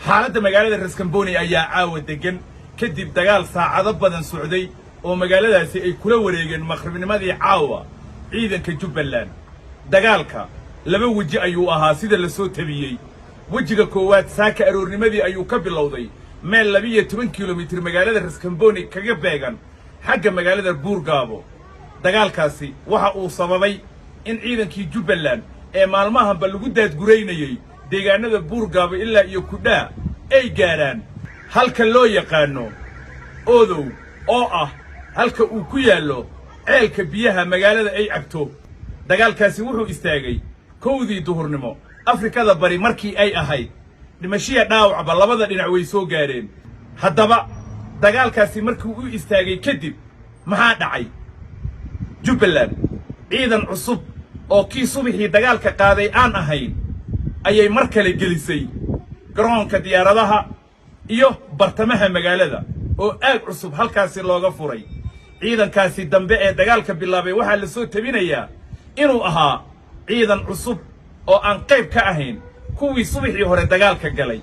Xaaladda magaalada Raskamboni ayaa caawa deggan kadib dagaal saacado badan socday oo magaaladaasi ay kula wareegeen maqribnimadii caawa ciidanka Jubbaland. Dagaalka laba weji ayuu ahaa sida la soo tabiyey. Wejiga koowaad saaka aroornimadii ayuu ka bilowday meel 12 kilomitir magaalada Raskamboni kaga beegan xagga magaalada Buurgaabo. Dagaalkaasi waxa uu sababay in ciidankii Jubbaland ee maalmahanba lagu daadguraynayey deegaanada Buurgaabo ilaa iyo Kudhaa ay gaadhaan halka loo yaqaano Oodow, oo ah halka uu ku yaallo ceelka biyaha magaalada ay cabto. Dagaalkaasi wuxuu istaagay 1-dii duhurnimo Afrikada Bari markii ay ahayd. Dhimashiya dhaawacba labada dhinac way soo gaadheen. Haddaba dagaalkaasi markii u istaagay kadib maxaa dhacay? Jubbaland ciidan cusub oo kii subaxii dagaalka qaaday aan ahayn ayay mar kale gelisay garoonka diyaaradaha iyo bartamaha magaalada, oo aag cusub halkaasi looga furay. Ciidankaasi dambe ee dagaalka bilaabay waxaa la soo tabinayaa inuu ahaa ciidan cusub oo aan qayb ka ahayn kuwii subaxii hore dagaalka galay,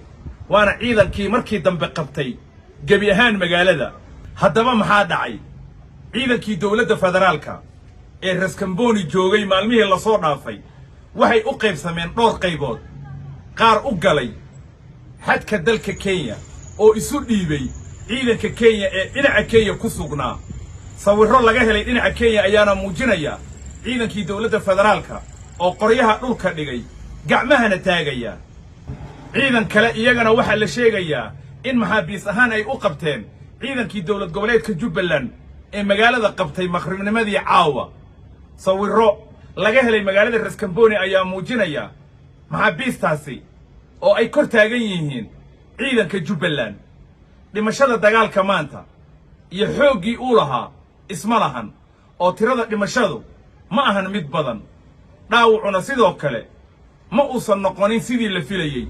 waana ciidankii markii dambe qabtay gebi ahaan magaalada. Haddaba maxaa dhacay? Ciidankii dowladda federaalka ee Raskamboni joogay maalmihii lasoo dhaafay waxay u qaybsameen dhowr qaybood. Qaar u galay xadka dalka Kenya oo isu dhiibay ciidanka Kenya ee dhinaca Kenya ku sugnaa. Sawirro laga helay dhinaca Kenya ayaana muujinaya ciidankii dowladda federaalka oo qoryaha dhulka dhigay, gacmahana taagaya. Ciidan kale iyagana waxaa la sheegayaa in maxaabiis ahaan ay u qabteen ciidankii dowlad goboleedka Jubbaland ee magaalada qabtay maqribnimadii caawa. Sawirro laga helay magaalada Raskamboni ayaa muujinaya maxaabiistaasi oo ay kor taagan yihiin ciidanka Jubbaland. Dhimashada dagaalka maanta iyo xooggii uu lahaa isma lahan, oo tirada dhimashadu ma ahan mid badan, dhaawacuna sidoo kale ma uusan noqonin sidii la filayey.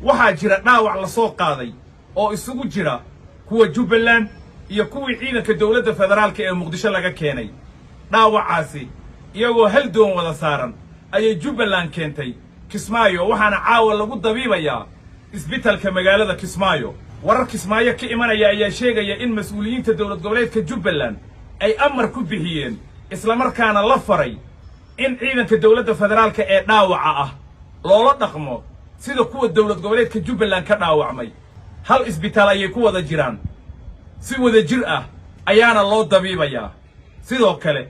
Waxaa jira dhaawac la soo qaaday oo isugu jira kuwa Jubbaland iyo kuwii ciidanka dowladda federaalka ee Muqdisho laga keenay. Dhaawacaasi iyagoo hal doon wada saaran ayay Jubbaland keentay Kismaayo, waxaana caawa lagu dabiibayaa isbitalka magaalada Kismaayo. Warar Kismaayo ka imanaya ayaa sheegaya in mas-uuliyiinta dowlad goboleedka Jubbaland ay amar ku bixiyeen, islamarkaana la faray in ciidanka dowladda federaalka ee dhaawaca ah loola dhaqmo sida kuwa dowlad goboleedka Jubbaland ka dhaawacmay. Hal isbitaal ayay ku wada jiraan, si wada jir ah ayaana loo dabiibayaa. Sidoo kale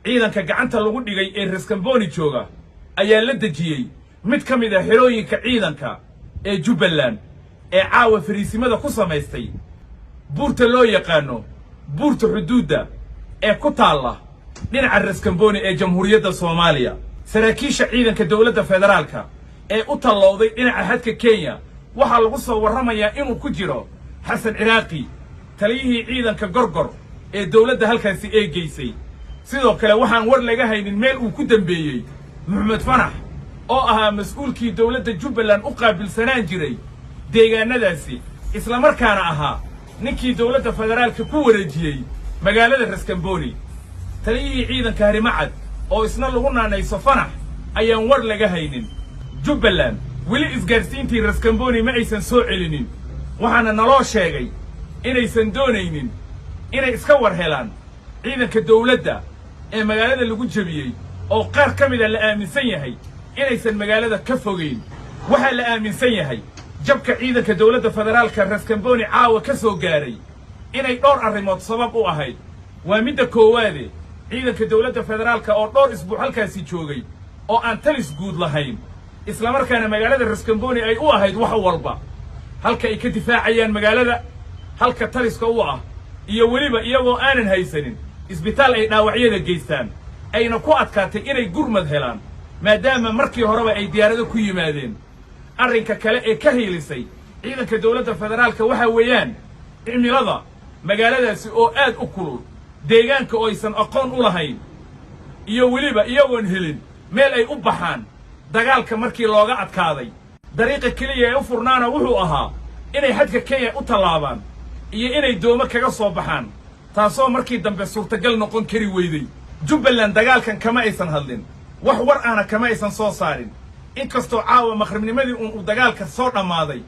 ciidanka gacanta lagu dhigay ee Raskamboni jooga ayaa la dejiyey mid ka mid ah xerooyinka ciidanka ee Jubbaland ee caawa fariisimada ku samaystay buurta loo yaqaano Buurta Xuduudda ee ku taalla dhinaca Raskamboni ee Jamhuuriyadda Soomaaliya. Saraakiisha ciidanka dowladda federaalka ee u tallowday dhinaca xadka Kenya waxaa lagu soo warramayaa inuu ku jiro Xasan Ciraaqi, taliyihii ciidanka Gorgor ee dowladda halkaasi ee geysay. Sidoo kale waxaan war laga haynin meel uu ku dambeeyey Maxamed Fanax, oo ahaa mas-uulkii dowladda Jubbaland u qaabilsanaan jiray deegaanadaasi, islamarkaana ahaa ninkii dowladda federaalka ku wareejiyey magaalada Raskamboni. Taliyihii ciidanka Harimacad oo isna lagu naanayso Fanax ayaan war laga haynin. Jubbaland weli isgaadhsiintii Raskamboni ma aysan soo celinin, waxaana naloo sheegay inaysan doonaynin inay iska war helaan ciidanka dowladda ee magaalada lagu jebiyey, oo qaar ka mida la aaminsan yahay inaysan magaalada ka fogayn. Waxaa la aaminsan yahay jabka ciidanka dowladda federaalka Raskamboni caawa ka soo gaaray inay dhowr arrimood sabab u ahayd. Waa midda koowaade, ciidanka dowladda federaalka oo dhowr isbuuc halkaasi joogay oo aan talis guud lahayn, islamarkaana magaalada Raskamboni ay u ahayd wax walba, halka ay ka difaacayaan magaalada, halka taliska u ah, iyo weliba iyagoo aanan haysanin isbitaal ay dhaawacyada geystaan, ayna ku adkaatay inay gurmad helaan maadaama markii horeba ay diyaarado ku yimaadeen. Arrinka kale ee ka hiilisay ciidanka dowladda federaalka waxaa weeyaan cimilada magaaladaasi oo aad u kulul, deegaanka oo aysan aqoon u lahayn, iyo weliba iyagoon helin meel ay u baxaan dagaalka markii looga adkaaday. Dariiqa keliya ee u furnaana wuxuu ahaa inay xadka Kenya u tallaabaan iyo inay doomo kaga soo baxaan, taasoo markii dambe suurtagal noqon kari weyday. Jubbaland dagaalkan kama aysan hadlin, wax war ahna kama aysan soo saarin, inkastoo caawa maqribnimadii uun uu dagaalka soo dhammaaday.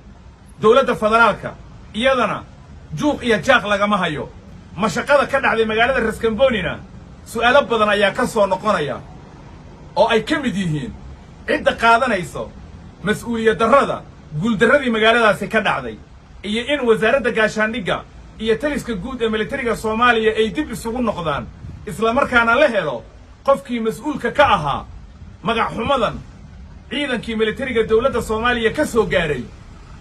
Dowladda federaalka iyadana juuq iyo jaaq lagama hayo. Mashaqada ka dhacday magaalada Raskambonina su'aalo badan ayaa ka soo noqonaya, oo ay ka mid yihiin cidda qaadanayso mas-uuliyad darrada guuldarradii magaaladaasi ka dhacday, iyo in Wasaaradda Gaashaandhigga iyo taliska guud ee militariga Soomaaliya ay dib isugu noqdaan, islamarkaana la helo qofkii mas-uulka ka ahaa magac xumadan ciidankii militariga dowladda Soomaaliya ka soo gaaray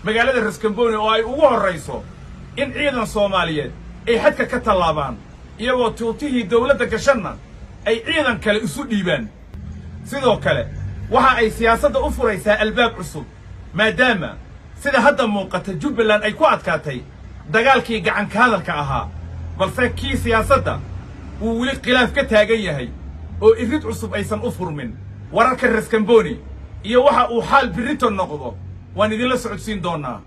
magaalada Raskamboni, oo ay ugu horrayso in ciidan Soomaaliyeed ay xadka ka tallaabaan iyagoo tuutihii dowladda gashanna ay ciidan kale isu dhiibaan. Sidoo kale waxa ay siyaasadda u furaysaa albaab cusub, maadaama sida hadda muuqata Jubbaland ay ku adkaatay dagaalkii gacanka hadalka ahaa, balse kii siyaasadda uu weli khilaaf ka taagan yahay oo irid cusub aysan u furmin. Wararka Raskamboni iyo waxa uu xaal birrito noqdo waan idinla socodsiin doonnaa.